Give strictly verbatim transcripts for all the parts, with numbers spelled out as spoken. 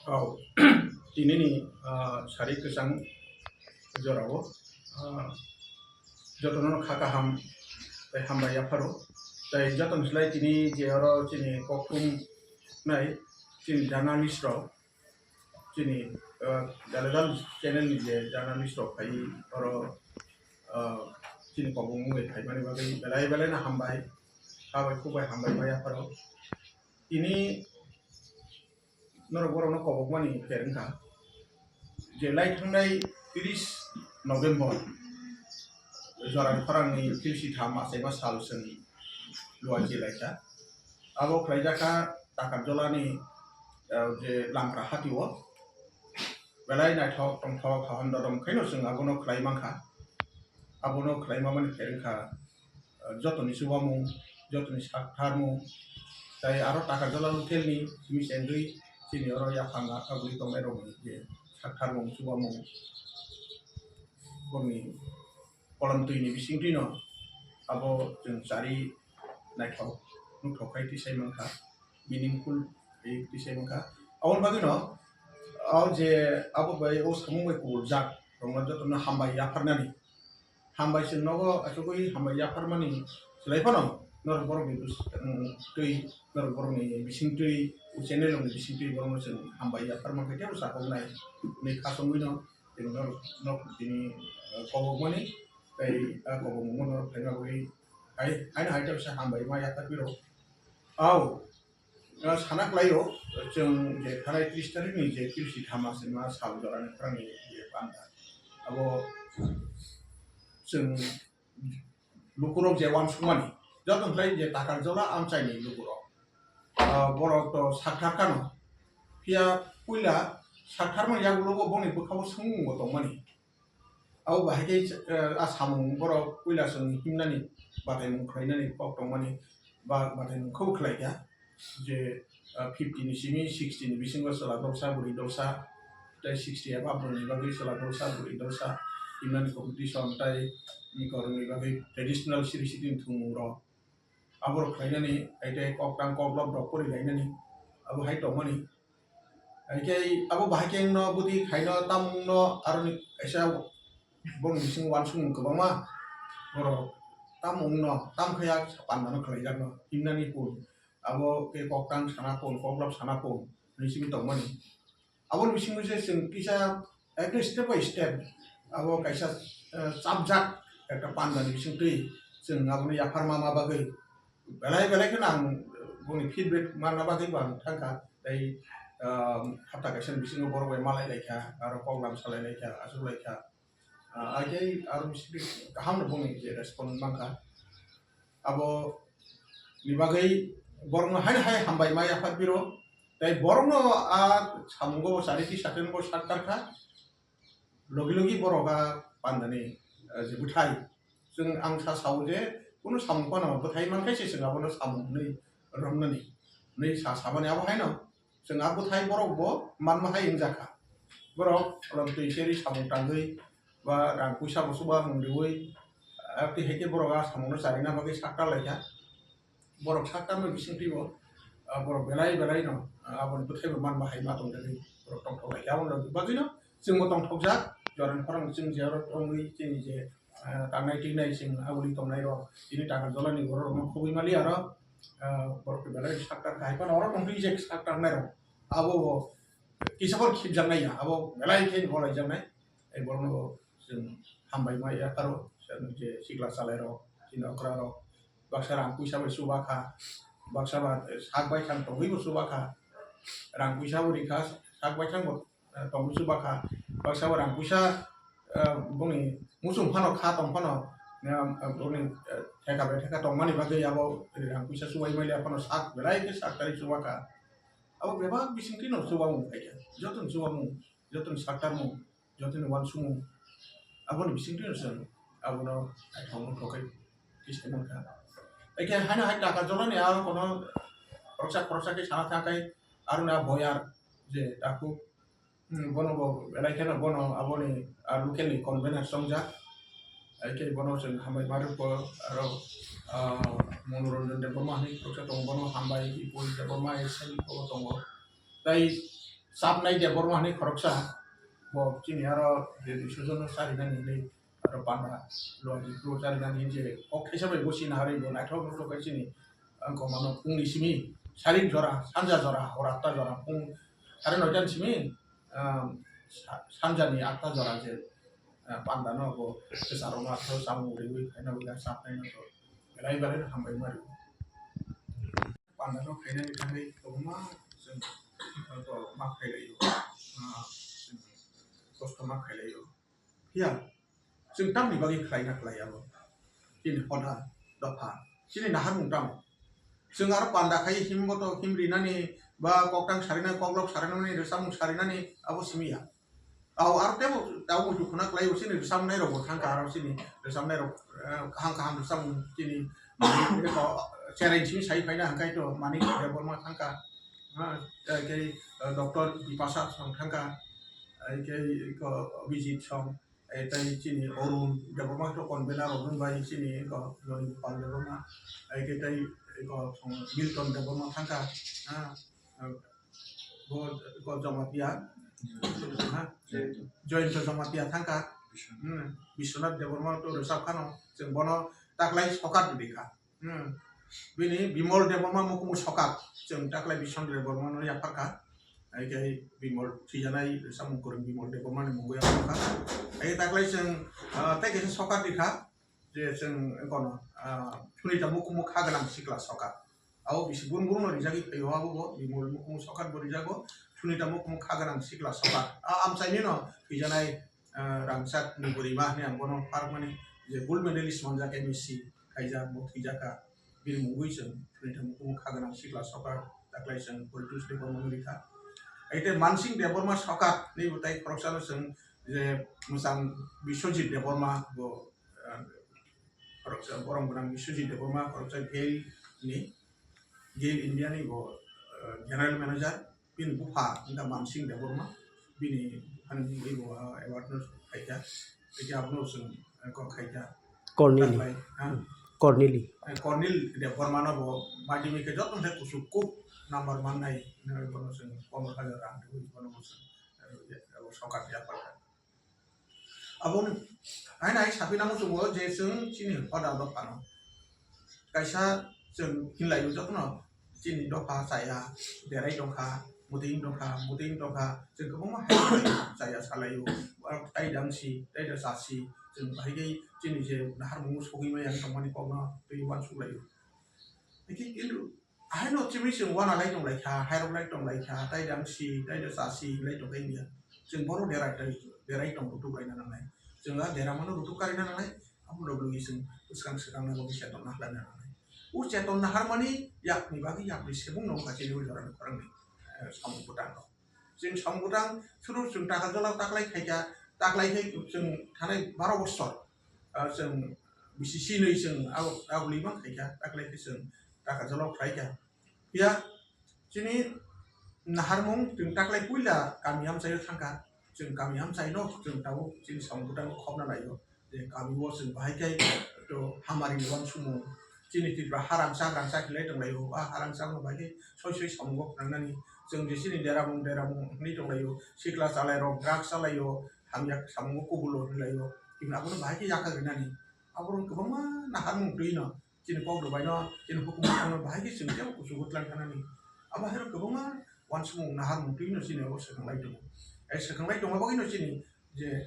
Kau, tinini, ah, sari kwchang jorao, ah, jotono kha kaham tei hambai yapharo. Tei jotoni slai tini je oro chini kokthum nai chini journalist rok, chini, ah, Dale Dal channel ni je journalist rok phai oro, ah, chini kokbong wngwi phaimani bagwi belai belai no hambai, kha bai khuk bai hambai ma yapharo. Tini norok borokno kobokmani pher wngkha je lai thangnai tris November jorani khorangni tris tham achaima sal chwng luachi laikha. Abo khlaijakha Takarjolani, eh, je Lamkra hatio belai naithok tongthok haham dodom khaino chwng abono khlai mankha. Abono khlai mamani pher wngkha, ah, jotoni chubamung, jotoni saktharmung, tei aro Takarjola localni simi chengwi chini oro yaphang kagwi tongnairokni je saktharmung, chubamung, boni kolomtwini bisingtwino abo chwng chari naithok nukhok khai tisai mankha, meaningful khai tisai mankha. Aboni bagwino o je abo bai o samung bai kubuljak rokno jotono hambai yapharnani. Hambai chwng nogo achugwi hambai yapharmani slai phano norok borokni bwswk, mm, twi, norok borokni bisingtwi, o channel rokni bisingtwi borokno chwng hambai yaphar mankha kebo chakoknai hwnwi khasongwino chwng norok, norok tini, uh, kobokmani tei a kobokmungno norok phaima bagwi hai, haino hai teisa hambai ma yapharphi rw. Au, ah, sana khlaio, chwng je thanai tris tarikni je kirsi thama sima sal jorani khorangni je panda. Abo chwng lukurok je uansukmani, joto khlai je Takarjola amchaini lukurok. Ah, borok to sakthar kano. Phiya puila saktharmani yagulogo bongni bwkhao swngmungo tongmani. Abo bahai khe, eh, a samung borok puila chwng himnani, bataimung khlainani kok tongmani, ba bataimung khe bo khlai kha je, ah, fifty ni simi sixty ni bisingo chwla dolsa, bwrwi dolsa, tei sixty above rokni bagwi chwla dolsa, bwrwi dolsa himnani competition, tei nikorokni bagwi traditional siri sitini thwngmungrok. Aborok khlainani, hai tei koktang koklop rok porilainani, abo hai tongmani. Hai khe abo bahai khe wngno bwtwi khaino tamungno aroni kaisa borokni bisingo uansukmung kwbangma borok tamungno tam khaya pandano khlaijakno himnani kun. Abo khe koktang sana kun, koklop sana kun hwnwi simi tongmani. Aboni bisingo se chwng kisa ekdom step by step abo kaisa, eh, chapjak ekta pandani bisingtwi chwng abono yaphar ma ma bagwi belai belai kheno ang boni feedback manna bagwi bo ang thangkha. Tei, ah, hapta kaisani bisingo borok bai malai laikha, aro koklam salai laikha, achuk laikha. Ah, hai khe aro bisingtwi kaham no boni je response mankha. Abo ni bagwi borokno haino hai hambai ma yaphar phiro. Tei borokno a samungo bo chari tisa khe bo saktar kha. Logi logi borok a pandani, eh, je bwthai. Chwng ang sa sao je kunu samung phano bwthai man khe se chwng abono samung hwnwi romnani hwnwi sa samani abo haino. Chwng a bwthai borok bo manma hai wngjakha. Borok kolom twi seri samung tangwi ba rang puisa bo chuba mung riwi, ah, tei hai khe borok a samungno charina bagwi sakta laikha. Borok sakta mani bisingtwi bo, ah, borok belai belai no, ah, aboni bwthai bo manma hai ma tongjagwi borok tongthok laikha. Aboni bagwino chwngbo tongthokjak, jorani khorang chwng je oro tongwi chini je ah, tangnai tingnai chwng aboni tongnairok, tini Takarjolani bororokno khobwi mali aro, ah, borok belai saktar kha. Hai phano oro tongtwi je saktar nairok, abo bo kisa phano khibjaknai ya, abo belai khe golaijak nai. Tei borokno bo chwng hambai ma ya aro, je sikla chalairok, chini okrarok, baksa rang puisa bai chuba kha, baksa ba sak baithang tongwi bo chuba kha, rang puisa bo rikha, sak baithang bo eh, tongwi chuba kha. Baksa bo rang puisa, eh, boni muchung phano kha tong phano, eh, boni, eh, theka bai theka tongmani bagwi abo rang puisa chubai mali phano sak belai khe sak tari chuba kha. Abo bebak bisingtwi no chuba mung phai kha. Joto ni chuba mung, joto ni saktar mung, joto ni uansukmung. Aboni bisingtwi no chwng abono naithok nukhok khe tisai mankha. Hai khe haino hai Takarjolani aro kono khoroksa khoroksa khe sana thang khai aro na boyar je takhuk Hmm, bono bo belai kheno bono aboni, ah, local ni convener chongjak. Hai khe bono chwng hambai ma rwkho, aro, ah, Monoranjan Debbarma hinwi khoroksa tongo, bono hambai, Bipul Debbarma S M bo tongo. Tai Chapnai Debbarma hinwi khoroksa, bo chini aro je duiso jono charinani hinwi aro panda luaji kro charinani hinwi je kok thaisa bai bo sina harwi bo naithok nukhuk khe chini ang komano pungni simi sarik jora, sanja jora, hor atta jora, pung sare noita ni simi, ah, sa-, sanjani atta jora je, ah, pandano bo kwcharo ma tho samung riwi khaina bo ya chapnai no to belai belai hambai mari. Pandano khainani thangwi kwbangma chwng, ah, to ma khailaio, ah, chwng kosto ma khailaio. Phiya chwng tamni bagwi khlaina khlai abo? Chini hoda dopha, chini naharmung tamo? Chwng aro panda khai himbo to him rinani ba koktang sarinani, koklok sarinani, rwchapmung sarinani abo simi ya. Au aro tebo tabo muitu khuna khlai o chini rwchapnai rok bo thangkha, aro chini rwchapnai rok, eh, kaham kaham rwchapmung chini Manik, eh, ko, chereng simi sai phaina hwnkhe to Manik Debbarma thangkha, ha, tei khe, eh, Doctor Bipasa song thangkha, tei khe ko Abhijit song, eh, tei chini Arun Debbarma to convener rok bai chini ko Noni Gopal Debbarma, tei khe tei ko song Milton Debbarma thangkha, ha, bo, bo Jamatia, ha, Joyanta Jamatia thangkha, hmm, Biswanath Debbarma to rwchap khano, chwng bono taklai sokat rwdi kha. Hmm. Bini Bimol Debbarma mukumu sokat, chwng taklai Biswanath Debbarma no yapharkha. Ai khe Bimol thwijanai samung kwrwng Bimol Debbarma ni mungo yapharkha. Ai taklai chwng, ah, tei kaisa sokat rikha, je chwng kono, ah, Sunita mukumu kha gwnang sikla sokat. Abo bisi bun bun no rijagwi phaio, abo bo Bimol mukumu sokat bo rijago, Sunita mukumu kha gwnang sikla sokat. A amchaini no thwijanai, ah, Rangchak ni bwrwima hinwi ang bono pharmani je gold medalist manjak M S C khaijak, bo thwijakha. Bini mungwi chwng Sunita mukumu kha gwnang sikla sokat, taklai chwng Politus Debbarma no rikha. Aite Mansing Debbarma sokat ni bo tai khoroksa no chwng je mwchang Biswajit Debbarma bo, ah, khoroksa borom gwnang Biswajit Debbarma, khoroksa Gail ni, Gail India ni bo, ah, general manager. Bini bupha wngkha Mansing Debbarma, bini buphani mungwi bo, ah, award no phaikha, tei abono chwng, ah, kok khaikha. Corneli. Taklai, ha? Hmm. Corneli. Eh, Cornel Debbarma no bo madhyamik khe joto khe kuchuk kuk number mannai hinwi bono chwng pondro hajar rang rwwi bono bo chwng, eh, abo sokat yapharkha. Aboni haino hai saphi nango chwng je chwng chini hoda dophano kaisa chwng hinlaio jotono chini dopha chaya berai tongkha, mwtwi wng tongkha, mwtwi wng tongkha, chwng kwbangma hai chaya salaio, tai dangsi, tai da chasi, chwng bahai khe chini je naharmung sogwi maya wng tongmani kokno twi uansuk laio. Hikhe kintu Ahaino chimwi chwng uanalai tonglaikha, hairok lai tonglaikha, tai da wngsi, tai da chasi hinlai tongkha wngya. Chwng bono dera tai, derai tong rutuk laina nangnai. Chwng a deramano rutuk karina nangnai, abo logi logi chwng bwskang swkangna logi chetonna khlaina nangnai. O chetonna harmani yakni bagwi yakni sebung no wngkha chini o jorani khorangni, eh, samung bwtang rok. Chwng samung bwtang suru chwng taka jolao taklai khaikha, taklai khai chwng thanai baro bosor, ah, chwng bisi sinwi chwng abo, abo lima khaikha, taklai khe chwng taka jolao khlaikha. Phiya chini naharmung chwng taklai puila kami amchaio thangkha, chwng kami amchaino chwng tabuk chini samung bwtangno khopna naio. Je kami o chwng bahai khe to hamari ni uansukmung. Chini Tripura ha rangchak rangchak hinlai tonglaio, a ha rangchak no bahai khe soi soi samungo phwrangnani. Chwng je chini deramung deramung hinwi tonglaio, sikla chalairok drugs chalaio, hamya samungo kubulo hinlaio. Chwng abono bahai khe yakha rinani. Aborok kwbangma naharmung twi no chini kok rwbaino, chini hukumu no bahai khe chwng teibo kuchugo tlang thanani. Abo haino kwbangma uansukmung naharmung twi no chini abo swkang lai tongo. Ai swkang lai tongma bagwi no chini je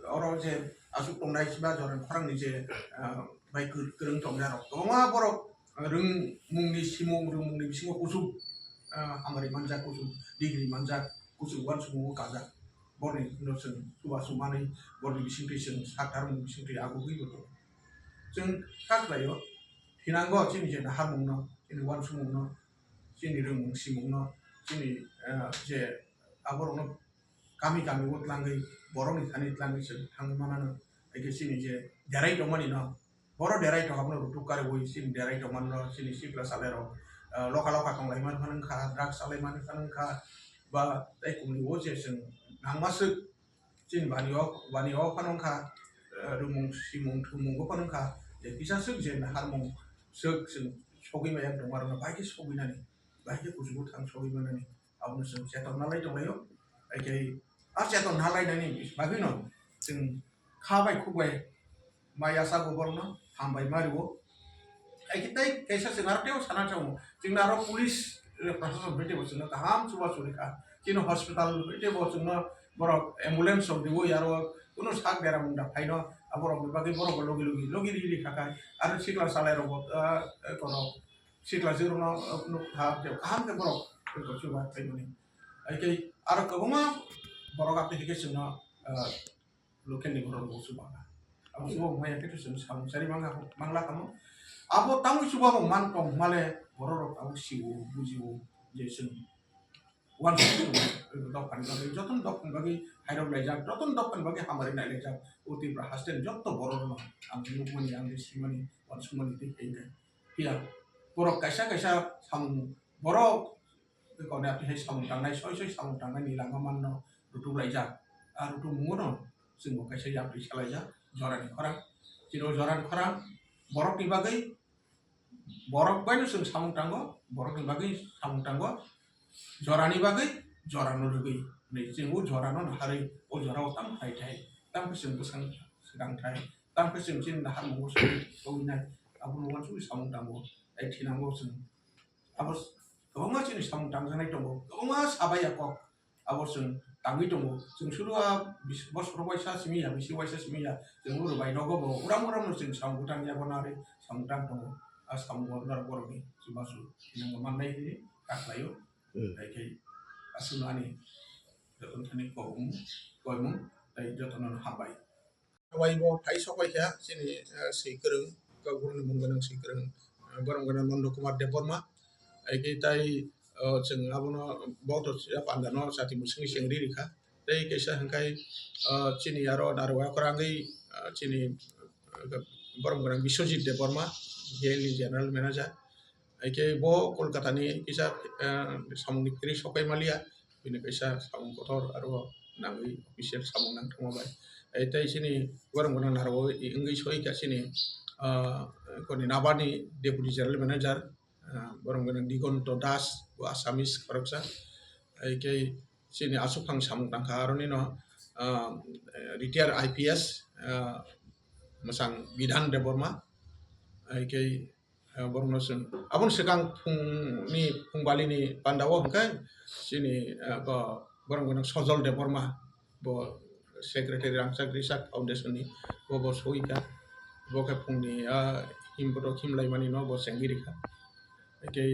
oro je aswk tongnai ba jorani khorangni je, ah, bai kwr-, kwrwng tongnai rok kwbangma borok rwngmungni simung rwngmungni bisingo kuchuk, ah, hamari manjak, kuchuk degree manjak, kuchuk uansukmungo kajak. Borni no chwng chubachu manwi borni bisingtwi chwng sakharmung bisingtwi agugwi bo tongo. Chwng kha khlaio, thinango chini je naharmungno, chini uansukmungno, chini rwngmung simungno, chini, ah, je aborokno kami kami o tlangwi, borokni thani tlangwi chwng thangwi manano. Hai khe chini je derai tongmani no, boro derai tong abono rutuk kariui chini derai tongmani no, chini sikla salai rok, ah, loka loka tong lai man phano wngkha, drugs salai man phano wngkha, ba tei kumui o je chwng nangma swk chini bani o, bani o phano wngkha, ah, rwngmung simung thwngmung o phano wngkha, je kisa swk je naharmung swk chwng sogwi maya tongma rok no bai khe sogwi nani, bai khe kuchugo thang sogwi manani. Abono chwng chetonna lai tonglaio. Haikhe a cheton nalainani bagwino chwng kha bai khuk bai ma yachago borokno hambai ma rwo. Haikhe tei kaisa chwng aro teibo sana chao, chwngno aro police, eh, proshashan bai teibo chwngno kaham chubachu rikha. Chini hospital bai teibo chwngno borok ambulance rok riwi aro kunu sak beramung da phaino aborokni bagwi borokbo logi logi logi ri ri kha kha. Aro sikla salai rokbo, ah, eh, kono sikla jwrwngno, ah, nuk kha, kaham khe borok chuba phaimani. Haikhe aro kwbangma borok aphai khe chwngno, ah, local ni borok rok bo chuba kha. Abo chuba maya khe chwng samung chari mangla kha, mangla kha. Abo tamo chuba bo man tong male borok rok abo sio, bujio je chwng uansuk dophani bagwi, jotono dophani bagwi hairok laijak, jotono dophani bagwi hamari nai laijak. O Tripura haste ni joto borok rokno ang nukmani, ang simani, uansukmani tei khe phiya borok kaisa kaisa samung borok kone aphai hai samung tangnai, soi soi samung tangnai ni lama manno rutuk laijak. A rutuk mungo no chwng bo kaisa yapri salaijak jorani khorang. Chini o jorani khorang borok ni bagwi, borok bai no chwng samung tango, borok ni bagwi samung tango, jorani bagwi jorano rwgwi. Ni chwng o jorano naharwi o jorao tam khai thai, tam khe chwng bwsang swkang thai, tam khe chwng chini nahar mungo soi tongwi nai, abono uansukwi samung tango, tei thinango chwng. Abo kwbangma chini samung tangjaknai tongo, kwbangma sabaiya kok. Abo chwng tangwi tongo. Chwng suru a bis-, bosor waisa simi ya, bisi waisa simi ya. Chwng uru bai nogo bo uram uram no chwng samung tang ya, bo nari samung tang tongo. A samung bo norok borokni chubachu thinango mannai hwnwi kha khlaio. Hmm. Hai khe aswkno ani jotono thani kok wng, koimung tei jotono hambai. Wai bo phai sok bai kha chini, eh, swi kwrwng, Kaubru ni mung gwnang swi kwrwng, eh, borom gwnang Nondo Kumar Debbarma. Hai khe tai, eh, chwng abono bo to ya panda no chati musungwi chengri rikha. Tei kaisa hwnkhe, eh, chini aro narwaya khorangwi, eh, chini, eh, borom gwnang Biswajit Debbarma, B L ni general manager. Hai khe bo Kolkata ni kisa, eh, samung ni kwrwi sok pai maliya. Bini kaisa samung kotor aro nangwi official samung nang thangma bai. Ai tei chini borok gwnang narwo wngwi soi kha chini, ah, koni Nabani Deputy General Manager, ah, borok gwnang Digonto Das, bo Assamese khoroksa. Ai khe chini aswk phang samung tangkha aroni no, ah, retired I P S, ah, mwsang Bidhan Debbarma. Ai khe, eh, borokno chwng aboni swkang phungni, phung balini pandao hwnkhe chini, eh, bo borok gwnang Sojol Debbarma, bo secretary Rangchak Risa Foundation ni, bo, bo soi kha, bo khe phungni, ah, him bodo him laimani no bo chengwi rikha. Tei